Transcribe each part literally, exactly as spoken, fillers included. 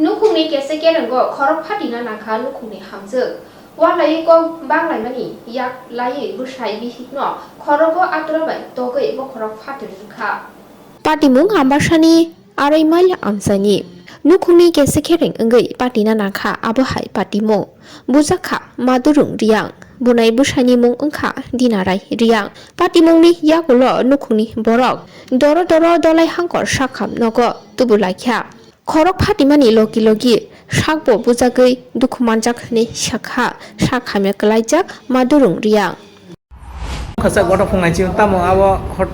Nukhungni kese kerengo khorok phatina nangkha nukhungni hamjwk. Walaiwi kok banglaimani yak laiwi bwsai bihikno khorogo atura bai togwi bokhorok phatir rwkha. Patimung Ambasani arai mile amchaini nukhungni kese kereng wngwi patina nangkha, abo hai patimung. Bujakha Madurung Riang, bunai bwsani mung wngkha Dinarai Riang. Patimungni yagulo nukhungni borok doro doro dolai hangkor sakham nogo tubulaikha. Khorok phatimani logi logi sakbo bujagwi dukhu manjak hwnwi sakha sak hamya kwlaijak Madurung Riang. Khasa gotho phungnai chini tamo abo hot.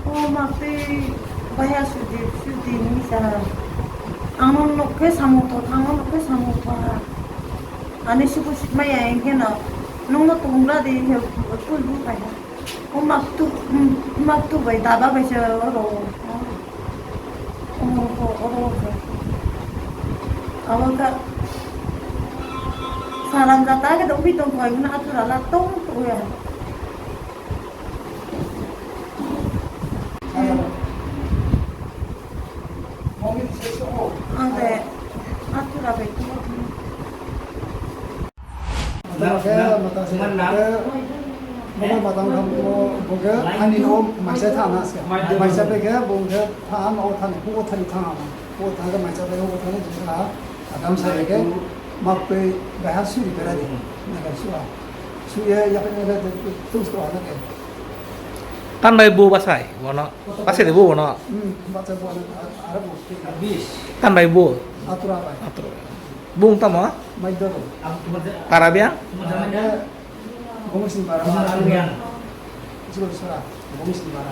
O ma twi baya sudi sudi ni sa. Ang no nok khe samung tho, ang no nok khe samung tho ha. Ani sibu sikma ya engkhe no. Nung no tungra de he pul bu kai ha. O mak tu, mak tu bai daba bai se oro. Oro, oro, oro. Abo ka salam jata ke dong bi tong khoi na atura la tong tu ya. Ang de atura bai tu. Bokhe matang se, bokhe, bokhe matang tham, bokhe ani no maisa thana se. Maisa bokhe, bokhe tha no thani, bokhe thani thana, bokhe thani maisa bokhe thani jisa, adam sa bokhe, mak pe bahar suri bera di, naga suwa. Suya ya pe naga tu sto ana ke. Tan bai bo basai, bono, basai de bo bono. Hmm, basai bo ana, ara bo. Tan bai bo. Atura bai. Atura. Bung tamo? Maidoro. Para biang? Para ke Bongsni Bara. Jibon Sora, Bongsni Bara.